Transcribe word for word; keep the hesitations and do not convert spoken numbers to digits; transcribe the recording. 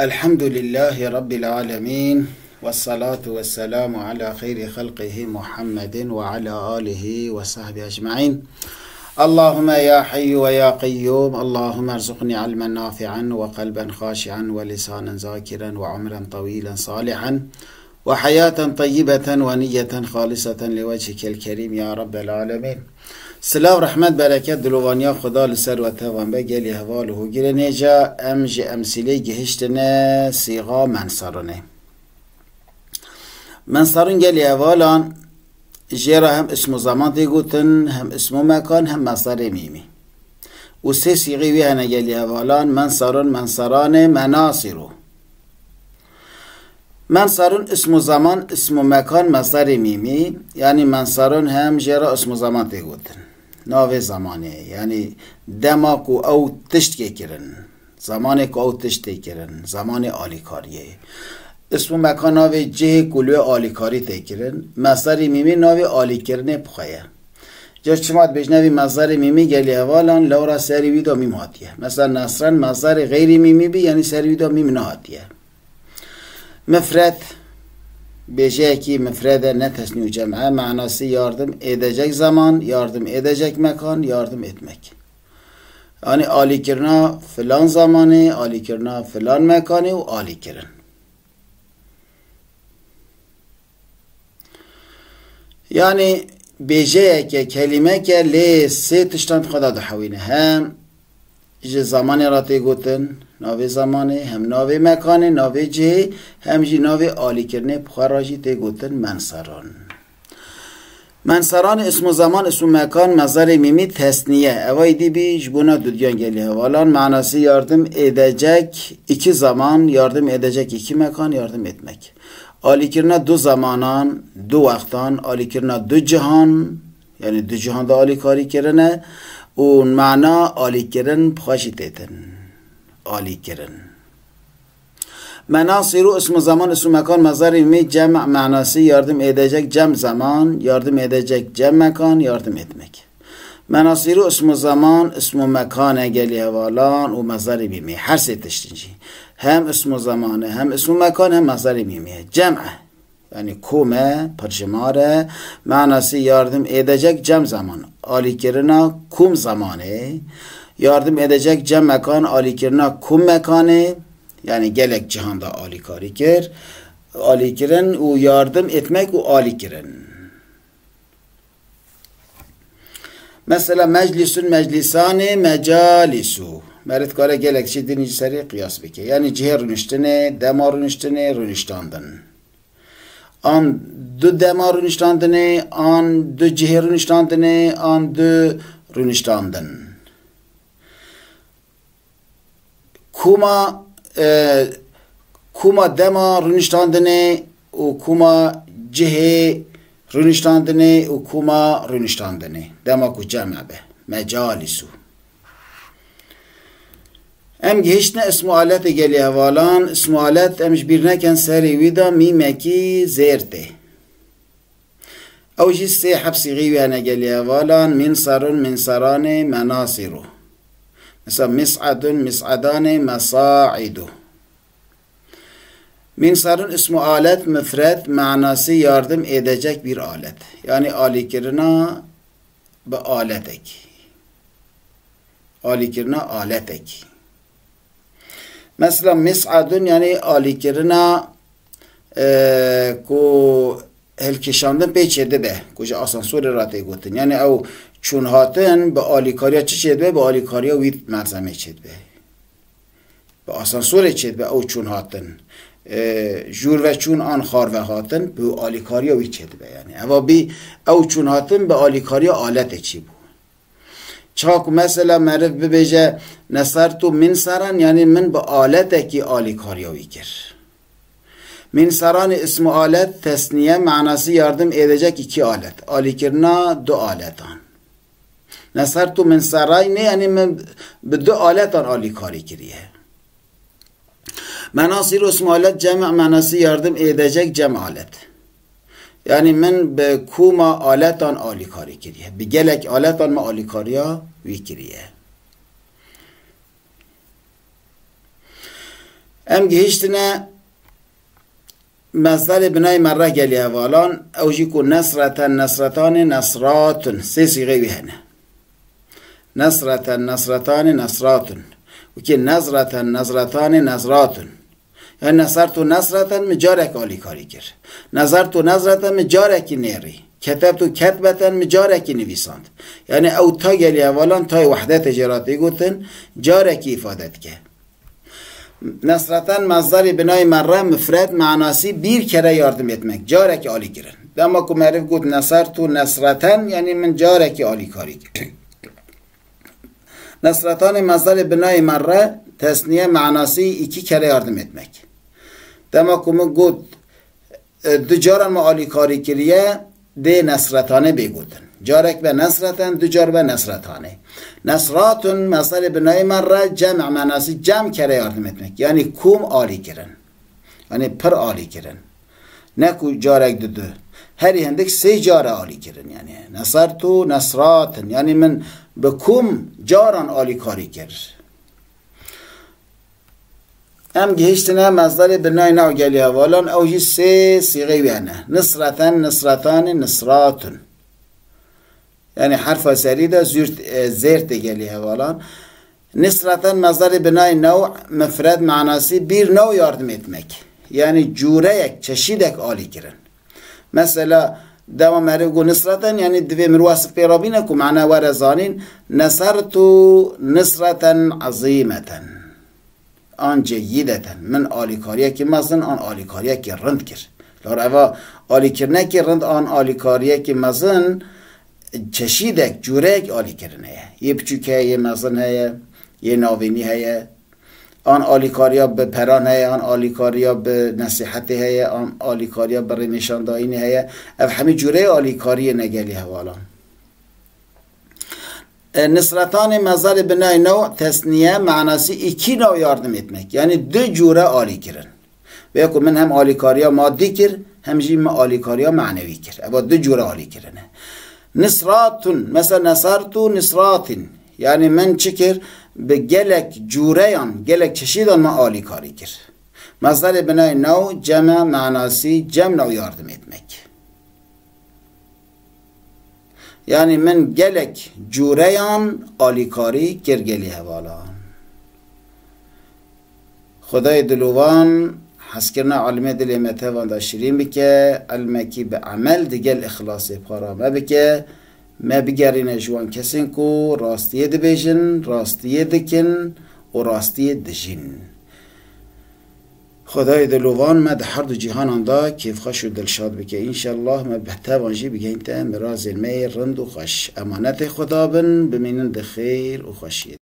الحمد لله رب العالمين، والصلاة والسلام على خير خلقه محمد وعلى آله وصحبه أجمعين. اللهم يا حي ويا قيوم، اللهم ارزقني علما نافعا وقلبا خاشعا ولسانا ذاكرا وعمرا طويلا صالحا وحياة طيبة ونية خالصة لوجهك الكريم يا رب العالمين. Silav, rehmet, bereket, dilovaniya Xuda li ser we tevan be, gelî heval û hogirên hêja. Em ji emsîlê gihiştine sîxa mensarunê. Mensarun gelî hevalan jê re hem ism û zeman tê gotin, hem ism û mekan, hem mesdarê mîmî. Û sê sîxê wî hene gelî hevalan, mensarun, mensaranê, menasîru. Mensarun ism û zeman, ism û mekan, mesdarê mîmî, yanî mensarun hem jê re ism û zeman tê gotin. Navê zemanê, yanî dema ku ew tişt tê kirin, zemanê ku ew tişt tê kirin, zemanê alîkariyê. Ism û mekan navê cihê ku li wê alîkarî tê kirin, mesdarê mîmî navê alîkirinê bi xwe ye. Ca çima dibêjne vî mesdarê mîmî gelî hevalan, lewra serî wî de mîm hatiye. Mesela nesren mesdarê xeyrî mîmî bî, yanî serî wî de mîm nehatiye. Mifred, bêjeyekî mifred e, ne tesnî û cem e, manasî yardım edecek zaman, yardım edecek mekan, yardım etmek. Yanî alîkirina filan zamanê, alîkirina filan mekanê û alîkirin. Yanî bêjeyeke, kelîmeke lê sê tiştan di xwe de dihewîne. Hem ji zemanê re tê gotin, navê zemanê, hem navê mekanê, navê cihê, hem jî navê alîkirinê bi xwe re jî tê gotin mensaron. Mensaranê ism û zeman, ism û mekan, mesdarê mîmî tesniye. Eva êdî bî ji bona dudiyan gelî hevalan. Manasî yardım edecek iki zaman, yardım edecek iki mekan, yardım etmek. Alîkirina du zemanan, du wextan, alîkirina du cihan, yanî du cihan de alîkarî kirine û mana alîkirin bi xwe jî têtin. Alîkirin. Menasîru ism û zeman, ism û mekan, mesdarê mîmî, cem manasî yardım edecek cem zaman, yardım edecek cem mekan, yardım etmek. Menasîru ism û zeman, ism û mekan e gelî hevalan û mesdarê mîmî. Her sê tiştin jî. Hem ism û zeman e, hem ism û mekan, hem mesdarê mîmî ye. Cem e. Yanî kom e, pirjimar e. Manasî yardım edecek cem zaman. Alîkirina kom zamanê. Yardım edecek cem mekan, alîkirina kom mekanê. Yanî gelek cihan de alîkarî kir. Alîkirin û yardım etmek û alîkirin. Mesela meclîsun, meclîsanê, mecalîsu. Meriv dikare gelek çi din jî serê qiyas bike. Yanî cihê rûniştinê, dema rûniştinê, rûniştandin. An du dema rûniştandinê, an du cihê rûniştandinê, an du rûniştandin. Kuma, e, kuma dema rûniştandinê û kuma cihê rûniştandinê û kuma rûniştandinê. Dema ku cem be. Mecalîsu. Em gihiştine ism û aletê gelî hevalan. Ism û alet em ji bîr nekin, serê wî de mîmekî zêr tê. Ew jî sê heb sîxî wî hene gelî hevalan, minsarun, minsaranê, menasîru. Mesela mis'adun, mis'adanê, mesaidu. Minsarun ismu alet, mifret, manası yardım edecek bir alet. Yani alîkirina bi aletek. Alîkirina aletek. Mesela mis'adun, yani alîkirina, e, ku hilkişandin pê çêdibe, ku ji asansorê re tê gotin. Yani ew çûn hatin bi alîkariya çi çêdibe? Bi alîkariya wî malzemê çêdibe. Bi asansorê çêdibe ew çûn hatin. E, jûr ve çûn an xar ve hatin, bi alîkariya wî çêdibe yani. Eva bî ew çûn hatin bi alîkariya aletê çîbû. Çaku mesela meriv bibêje, "Nesertu minsaran", yani min bi aletekî alîkariya wî kir. Minsaranê ismu alet, tesniye, manası yardım edecek iki alet. Alîkirina du aletan. Nesertu minsaraynê, yani min bi du aletan alîkarî kiriye. Menasîr ismu alet, cem manası yardım edecek cem alet. Yani min bi kuma aletan alîkarî kiriye. Bi gelek aletan min alîkariya wî kiriye. Em gihiştine mezdarê binayê merre gelî hevalan, ew jî ku nesreten, nesretanê, nesratun. Sê sîxê wî hene. Nesreten, nesretanê, nesratun. Wekî nezreten, nezretanê, nezratun. Yani nesertu nesreten, min carek alîkarî kir. Nezertu nezreten, min carekî nêrî. Ketebtu ketbeten, min carekî nivîsand. Yani ew ta gelî hevalan tayê wehdetê jê re tê gotin, carekî îfade dike. Nesreten mezdarê binayê merre mifred manasî bir kere yardım etmek. Carekî alîkirin. Dema ku meriv got nesertu nesreten, yani min carekî alîkarî kir. Nesretanê mezdarê binayê merre tesniye manasî iki kere yardım etmek. Dema ku min got, e, du caran me alîkarî kiriye, dê nesretane bê gotin. Carek be nesreten, du car be nesretane. Nesratun, mezdarê binayê merre cem manasî cem kere yardım etmek. Yani kom alîkirin. Yani pir alîkirin. Ne ku carek didu. Herî hindik sê care alîkirin yani. Nesartu nesratin. Yani min bi kom caran alîkarî kir. Em gihiştine mezdarê binayê naw gelî hevalan, ew jî sê sîxê wî hene. Nisreten, nisretanê, nisratun. Yani herfa serî de zürt, e, zêr tê gelî hevalan. Nisreten mezdarê binayê naw mifred manasî bir naw yardım etmek. Yani cûreyek, çeşîdek alîkirin. Mesela, dema meriv got nisreten, yani divê mirwasik pê re bîne ku mana were zanîn, nesertu nisreten ezîmeten. An ceyyideten. Min alîkariyekî mezin, an alîkariyekî rind kir. Lar eva alîkirinekî rind, an alîkariyekî mezin, çeşîdek, cûreyek alîkirin heye. Yê biçûk heye, yê mezin heye, yê navînî heye. An alîkariya bi peran heye, an alîkariya bi nesîhetê heye, an alîkariya bi rênîşandayînê heye. Ev hemî cûreyê alîkariyê ne gelî hevalan. E, nisretanê mezarê binayê naw tesniye manasî iki naw yardım etmek. Yani du cûre alîkirin. Veya ku min hem alîkariya madî kir, hem jî min alîkariya manewî kir. Eva du cûre alîkirin e. Nisratun, mesela nesartu nisratin. Yani min çi kir? Bi gelek cûreyan, gelek çeşîdan min alîkarî kir. Mezarê binayê naw ceme manasî cem naw yardım etmek. Yani min gelek cûreyan alîkarî kir gelî hevalan. Xwedayê dilovan hezkirina ilmê dilê me tevan de şirîn bike, ilmekî bi emel digel îxlasê para me bike, me bigerîne ji wan kesên ku rastiyê dibêjin, rastiyê dikin û rastiyê dijîn. Xwedayê dilovan me di her du cîhanan de kêfxweş û dilşad bike. Înşellah me bi tevan jî bigehînte mirazên me yê rind û xweş. Emanetê Xweda bin, bimînin di xêr û xweşiyê.